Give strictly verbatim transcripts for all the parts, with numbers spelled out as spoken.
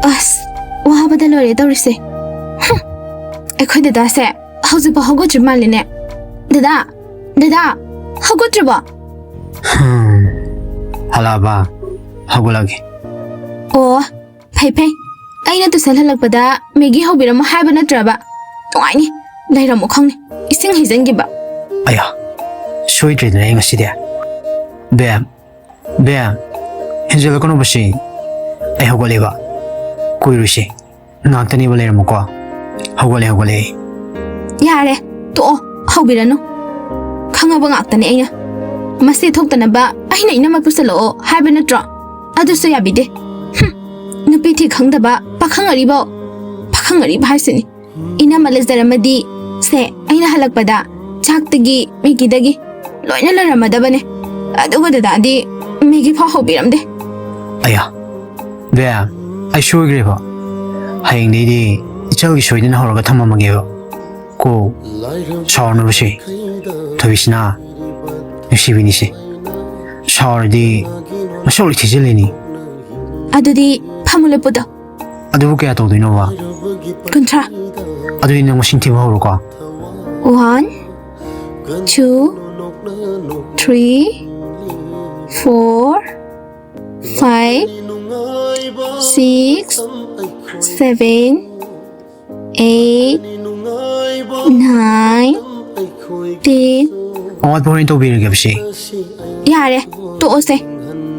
ꯑꯁ, ꯋꯥꯕꯗ ꯂꯣꯏꯔꯦ ꯇꯧꯔꯤꯁꯦ꯫ ꯍꯨꯝ, ꯑꯩꯈꯣꯏ ꯗꯗꯥꯁꯦ ꯍꯧꯖꯤꯛꯐꯥꯎ ꯍꯧꯒꯠꯇ꯭ꯔꯤ ꯃꯥꯜꯂꯤꯅꯦ꯫ ꯗꯗꯥ, ꯗꯗꯥ, ꯍꯧꯒꯠꯇ꯭ꯔꯤꯕꯣ? ꯍꯝ, ꯍꯜꯂꯛꯑꯕ? ꯍꯧꯒꯠꯂꯒꯦ꯫ ꯑꯣ, ꯐꯩ ꯐꯩ꯫ ꯑꯩꯅ ꯇꯨꯏꯁꯟ ꯍꯜꯂꯛꯄꯗ ꯃꯦꯒꯤ ꯍꯧꯕꯤꯔꯝꯃꯣ ꯍꯥꯏꯕ ꯅꯠꯇ꯭ꯔꯕ? ꯅꯨꯡꯉꯥꯏꯅꯤ, ꯂꯩꯔꯝꯃꯣ ꯈꯪꯅꯤ꯫ ꯏꯁꯤꯡ ꯍꯩꯖꯤꯟꯈꯤꯕ꯫ ꯑꯌꯥ, ꯁꯣꯏꯗ꯭ꯔꯦꯗꯅ ꯑꯩ ꯉꯁꯤꯗꯤ꯫ ꯕꯦꯝ, ꯕꯦꯝ, ꯍꯦꯟꯖꯜꯂꯛꯀꯅꯣꯕꯁꯤ꯫ ꯑꯩ ꯍꯧꯒꯠꯂꯦꯕ꯫ ꯀꯨꯏꯔꯣꯏꯁꯤ꯫ ꯉꯥꯛꯇꯅꯦꯕ ꯂꯩꯔꯝꯃꯨꯀꯣ꯫ ꯍꯧꯒꯠꯂꯦ, ꯍꯧꯒꯠꯂꯦ ꯑꯩ꯫ ꯌꯥꯔꯦ, ꯇꯣꯛꯑꯣ, ꯍꯧꯕꯤꯔꯅꯨ꯫ ꯈꯪꯉꯕ ꯉꯥꯛꯇꯅꯦ ꯑꯩꯅ꯫ ꯃꯁꯤ ꯊꯣꯛꯇꯅꯕ ꯑꯩꯅ ꯏꯅꯝꯃ ꯄꯨꯁꯜꯂꯛꯑꯣ ꯍꯥꯏꯕ ꯅꯠꯇ꯭ꯔꯣ? ꯑꯗꯨꯁꯨ ꯌꯥꯕꯤꯗꯦ꯫ ꯍꯨꯝ, ꯅꯨꯄꯤ ꯊꯤ ꯈꯪꯗꯕ ꯄꯥꯈꯪ ꯑꯔꯤꯕ, ꯄꯥꯈꯪ ꯑꯔꯤꯕ ꯍꯥꯏꯁꯤꯅꯤ꯫ ꯏꯅꯝꯃ ꯂꯩꯖꯔꯝꯃꯗꯤ ꯁꯦ ꯑꯩꯅ ꯍꯜꯂꯛꯄꯗ ꯆꯥꯛꯇꯒꯤ ꯃꯦꯒꯤꯗꯒꯤ ꯂꯣꯏꯅ ꯂꯩꯔꯝꯃꯗꯕꯅꯦ꯫ ꯑꯗꯨꯒ ꯗꯗꯥꯗꯤ ꯃꯦꯒꯤ ꯐꯥꯎ ꯍꯧꯕꯤꯔꯝꯗꯦ꯫ ꯑꯌꯥ, ꯕꯦꯝ, ꯑꯩ ꯁꯣꯏꯈ꯭ꯔꯦꯕ꯫ ꯍꯌꯦꯡꯗꯩꯗꯤ ꯏꯆꯜꯒꯤ ꯁꯣꯏꯗꯅ ꯍꯧꯔꯒ ꯊꯝꯃꯝꯃꯒꯦꯕ꯫ ꯀꯣ, ꯁꯥꯎꯔꯅꯨꯕꯁꯦ꯫ ꯊꯣꯏꯕꯤꯁꯤꯅ ꯅꯨꯡꯁꯤꯕꯤꯅꯤꯁꯦ꯫ ꯁꯥꯎꯔꯗꯤ ꯃꯁꯛ ꯂꯣꯏ ꯊꯤꯖꯤꯜꯂꯤꯅꯤ꯫ ꯑꯗꯨꯗꯤ ꯐꯝꯃꯨ ꯂꯦꯞꯄꯨꯗꯣ꯫ ꯑꯗꯨꯕꯨ ꯀꯌꯥ ꯇꯧꯗꯣꯏꯅꯣꯕ? ꯀꯨꯟꯊ꯭ꯔꯥ꯫ ꯑꯗꯨꯗꯤ ꯅꯪ ꯃꯁꯤꯡ ꯊꯤꯕ ꯍꯧꯔꯣꯀꯣ꯫ One, two, three, four, five, six, seven, eight, nine, ten. ꯑꯋꯥꯠꯄ ꯍꯣꯔꯦꯟ ꯇꯧꯕꯤꯔꯒꯦꯕꯁꯦ꯫ ꯌꯥꯔꯦ, ꯇꯣꯛꯑꯣꯁꯦ꯫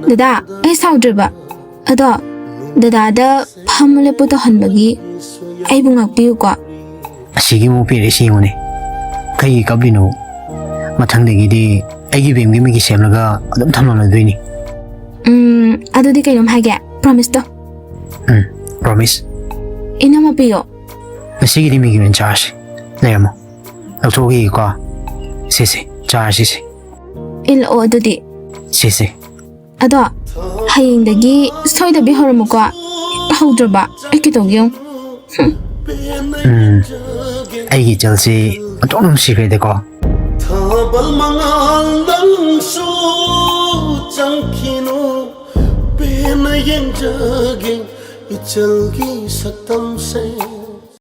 ꯗꯗꯥ, ꯑꯩ ꯁꯥꯎꯗ꯭ꯔꯤꯕ꯫ ꯑꯗꯣ, ꯗꯗꯥꯗ ꯐꯝꯃꯨ ꯂꯦꯞꯄꯨ ꯇꯧꯍꯟꯕꯒꯤ ꯑꯩꯕꯨ ꯉꯥꯛꯄꯤꯌꯨꯀꯣ꯫ ꯑꯁꯤꯒꯤ ꯑꯃꯨꯛ ꯄꯤꯔꯛꯏꯁꯤ ꯌꯦꯡꯉꯨꯅꯦ꯫ ꯀꯩꯒꯤ ꯀꯞꯂꯤꯅꯣ? ꯃꯊꯪꯗꯒꯤꯗꯤ ꯑꯩꯒꯤ ꯕꯦꯝꯒꯤ ꯃꯤꯒꯤ ꯁꯦꯝꯂꯒ ꯑꯗꯨꯝ ꯊꯝꯂꯝꯂꯗꯣꯏꯅꯤ꯫ ꯎꯝ, ꯑꯗꯨꯗꯤ ꯀꯩꯅꯣꯝ ꯍꯥꯏꯒꯦ, ꯄ꯭ꯔꯣꯃꯤꯁꯇꯣ꯫ ꯎꯝ, ꯄ꯭ꯔꯣꯃꯤꯁ꯫ ꯏꯅꯝꯃ ꯄꯤꯌꯣ꯫ ꯉꯁꯤꯒꯤꯗꯤ ꯃꯤꯒꯤ ꯑꯣꯏꯅ ꯆꯥꯔꯁꯤ꯫ ꯂꯩꯔꯝꯃꯣ꯫ ꯂꯧꯊꯣꯛꯈꯤꯒꯦꯀꯣ꯫ ꯁꯤꯁꯦ, ꯆꯥꯔꯁꯤꯁꯦ꯫ ꯏꯜꯂꯛꯑꯣ ꯑꯗꯨꯗꯤ꯫ ꯁꯤꯁꯦ꯫ ꯑꯗꯣ, ꯍꯌꯦꯡꯗꯒꯤ ꯁꯣꯏꯗꯕꯤ ꯍꯧꯔꯝꯃꯨꯀꯣ꯫ ꯍꯧꯗ꯭ꯔꯕ ꯑꯩ ꯀꯩꯗꯧꯒꯦ ꯌꯦꯡꯉꯨ꯫ ꯎꯝ, ꯑꯩꯒꯤ ꯏꯆꯜꯁꯤ ꯑꯣꯟꯊꯣꯛꯅ ꯅꯨꯡꯁꯤꯈ꯭ꯔꯦꯗꯀꯣ꯫ ꯊꯥꯕꯜ ꯃꯉꯥꯜ ꯅꯪꯁꯨ ꯆꯪꯈꯤꯅꯨ, ꯄꯦꯟꯅ ꯌꯦꯡꯖꯒꯦ꯫ ꯏꯆꯜꯒꯤ ꯁꯛꯇꯝꯁꯦ